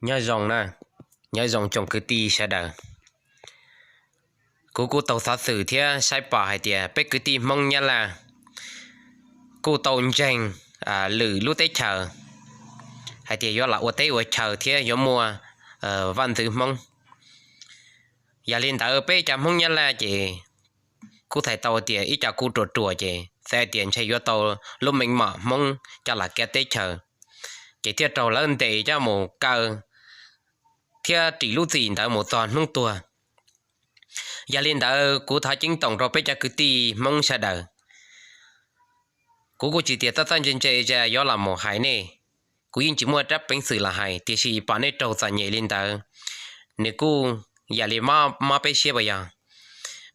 Nyob zoo na, nyob zoo tsoom kwv tij sawv daws. Kuv kuj tau xov xwm thiab saib pom hais tias peb kwv tij Hmoob Nyab Laj kuj tau ntseeg lwm lub teb chaws hais tias yuav los ua teb ua chaw thiab yuav muaj vaj ntxwv Hmoob. Yog li ntawd peb cov Hmoob Nyab Laj ces kuj txhais tau tias ib co kuj ruam ruam ces xav tias ntshe yuav tau lub meej mom Hmoob coj los kav teb chaws, ces thiaj raug lawv ntes coj mus kaw thiab ris lub txim ntawd mus txog hnub tuag. Yog li ntawd kuv thov ceeb toom rau peb cov kwv tij Hmoob sawv daws. Kuv kuj tsis tias txawj txawj ntse ntse yuav los mus hais nej, kuv yeej tsis muaj rab peev xwm los hais, tiam sis pom nej raug txom nyem li ntawd, nws kuj yam li mob peb siab puas yog?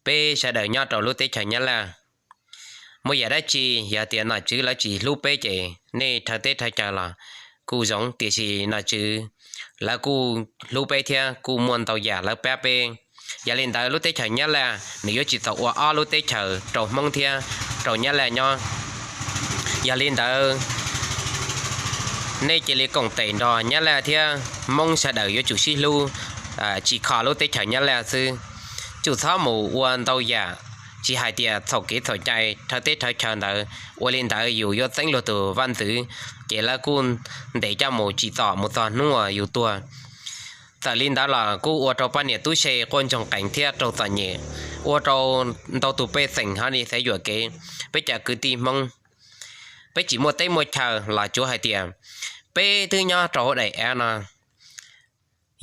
Peb sawv daws nyob rau lub teb chaws Nyab Laj, muaj yam dab tsi yog tias nom tswv lawv tsis hlub peb ces nej rhawv teb rhawv chaw los kuj zoo, tiam sis nom tswv lawv kuj hlub peb thiab kuj muaj ntau yam lawv pab peb. Yog li ntawd lub teb chaws Nyab Laj nws yuav tsis txaus ua ob lub teb chaws rau Hmoob thiab rau Nyab Laj nyob. Yog li ntawd nej cia li koom tes nrog Nyab Laj thiab Hmoob sawv daws yuav tsum sib hlub, tsis kho lub teb chaws Nyab Laj xwb. Tsum txhob mus ua ntau yam, tsis hais tias txhaum kev txhaum cai rhawv teb rhawv chaw ntawd, ua li ntawd yus yuav txeeb luag tus vaj ntxwv, ces lawv kuj ntes coj mus tsim txom mus txog hnub uas yus tuag. Txawm li ntawd los kuj ua rau poj niam tub se quaj ntsoog qees thiab raug txom nyem, ua rau ntau tus pej xeem ho li xav yuam kev. Peb cov kwv tij Hmoob, peb tsis muaj teb muaj chaw los tsuav hais tias peb twb nyob rau hauv daim av no,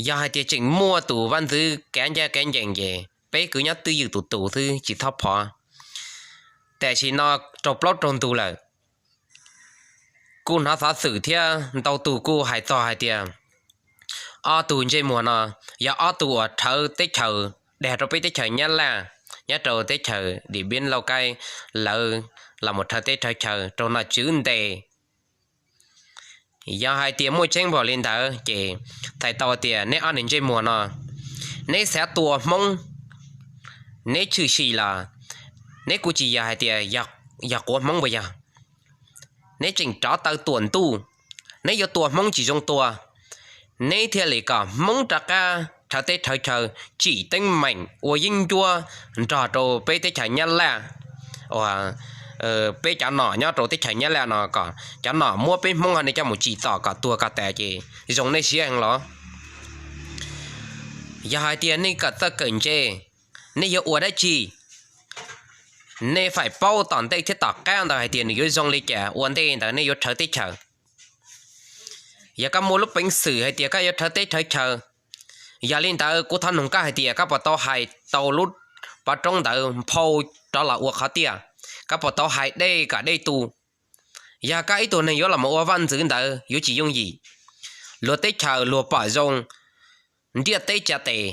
yog hais tias tseem muaj tus vaj ntxwv kav ncaj kav ncees ces peb kwv nyob twj ywm tus tus xwb tsis txhob phov. Tam sim no raug plaub raug ntug lawm, kuj hnov xov xwm thiab ntau tus kuj hais txog hais tias ob tug ntsej muag no yog ob tug uas rhawv teb chaws dag rau peb teb chaws Nyab Laj, nyob rau teb chaws Dim Piab Lauj Kaib, lawv los mus rhawv teb rhawv chaw raug nom tswv ntes. Yog hais tias muaj tseeb npaum li ntawd ces txhais tau tias neb ob niag ntsej muag no, neb xav tua Hmoob, neb tshwm sim los neb kuj tsis yog hais tias yog quav Hmoob puas yog? Neb tseem rov taw tuam ntuj, neb yuav tua Hmoob tsis zoo tua, neb thiaj li kom Hmoob rov qab rhawv teb rhawv chaw tsim teeb meem ua yeeb ncuab nrog rau peb teb chaws Nyab Laj, uas peb cov nom nyob rau teb chaws Nyab Laj no kom cov nom muab peb Hmoob ho nej coj mus tsim txom kom tuag kom tas ces zoo nej siab heev los? Yog hais tias nej kawm txawj kawm ntse, nej yuav ua dab tsi? Nej faim paub tom ntej thiab tom qab ntawd hais tias nws yuav zoo li cas ua ntej ntawd nej yuav rhawv teb chaws. Yog koj muaj lub peev xwm hais tias koj yuav rhawv teb rhawv chaw, yog li ntawd kuv thov noog koj hais tias koj puas tau hais tau lub pov roob ntawd nphau rov los ua qhov tiaj? Koj puas tau hais dej kom dej tu? Yog koj ib tug neeg yuav los mus ua vaj ntxwv ntawd yuav tsis yooj yim. Luag teb chaws luag pom zoo, ntiaj teb tsa tes,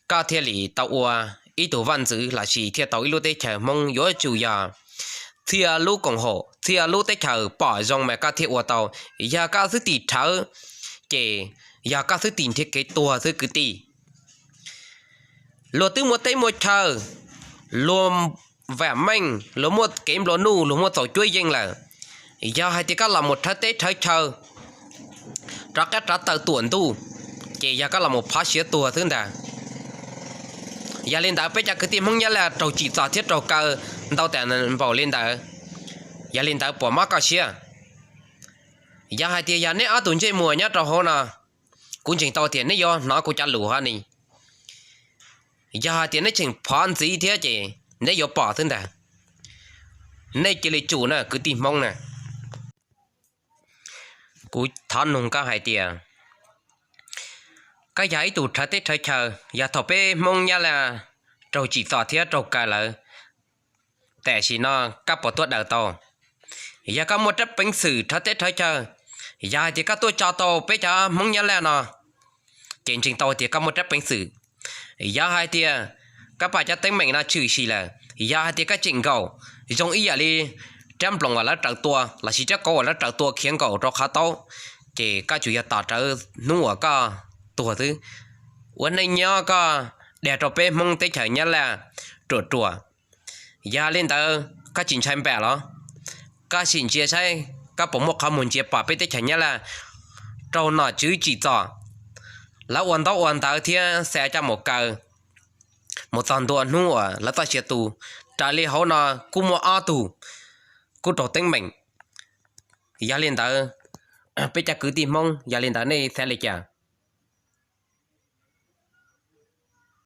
koj thiaj li tau ua ib tug vaj ntxwv los sis thiaj tau ib lub teb chaws Hmoob. Yuav tsum yog txhia lub koom haum txhia lub teb chaws pom zoo mas koj thiaj ua tau. Yog koj xwb tim rhawv ces yog koj xwb tim nrhiav kev tuag xwb kwv tij. Luag twb muaj teb muaj chaw, luag vam meej, luag muaj kev nplua nuj, luag muaj txaus cuab yeej lawm. Yog hais tias koj los mus rhawv teb rhawv chaw, rov qab rov taw tuam ntuj, ces yog koj los mus phov siav tuag xwb ntag. Yog li ntawd peb cov kwv tij Hmoob Nyab Laj raug tsim txom thiab raug kaw ntau tas npaum li ntawd, yog li ntawd puas mob koj siab? Yog hais tias yog neb ob tug ntsej muag nyob rau hauv no, kuv ntseeg tau tias neb yuav hnov kuv cov lus hov ni. Yog hais tias neb tseem phov ntxiv thiab ces neb yuav pom xwb ntag. Nej cia li tsum na kwv tij Hmoob na. Kuv thov noog koj hais tias, koj yog ib tug rhawv teb rhawv chaw, yog thaum peb Hmoob Nyab Laj raug tsim txom thiab raug kaw lawm, tam sim no koj puas tuaj daws tau? Yog koj muaj rab peev xwm rhawv teb rhawv chaw, yog hais tias koj tuaj tso tau peb cov Hmoob Nyab Laj no, ces ntseeg tau tias koj muaj rab peev xwm. Yog hais tias koj pom cov teeb meem no tshwm sim lawm, yog hais tias koj tseem nkaum, zoo ib yam li rab nploos uas lawv raws tua lossis rab kauv uas lawv raws tua khiav nkaum rau qhov taub, ces koj tsuas yog tos rawv hnub uas koj tuag xwb. Ua neej nyob koj dag rau peb Hmoob teb chaws Nyab Laj ruam ruam. Yog li ntawd koj tsis ntshai npam los? Koj sim ntsia saib koj puas muaj qhov muag ntsia pom peb teb chaws Nyab Laj raug nom tswv tsim txom, Lawv ua ntaub ua ntawv thiab xa coj mus kaw, mus txog ntua hnub uas lawv txoj sia tu, raws li hauv no kuj muaj ob tug kuj raug teeb meem. Yog li ntawd, peb cov kwv tij Hmoob, yog li ntawd nej xav li cas?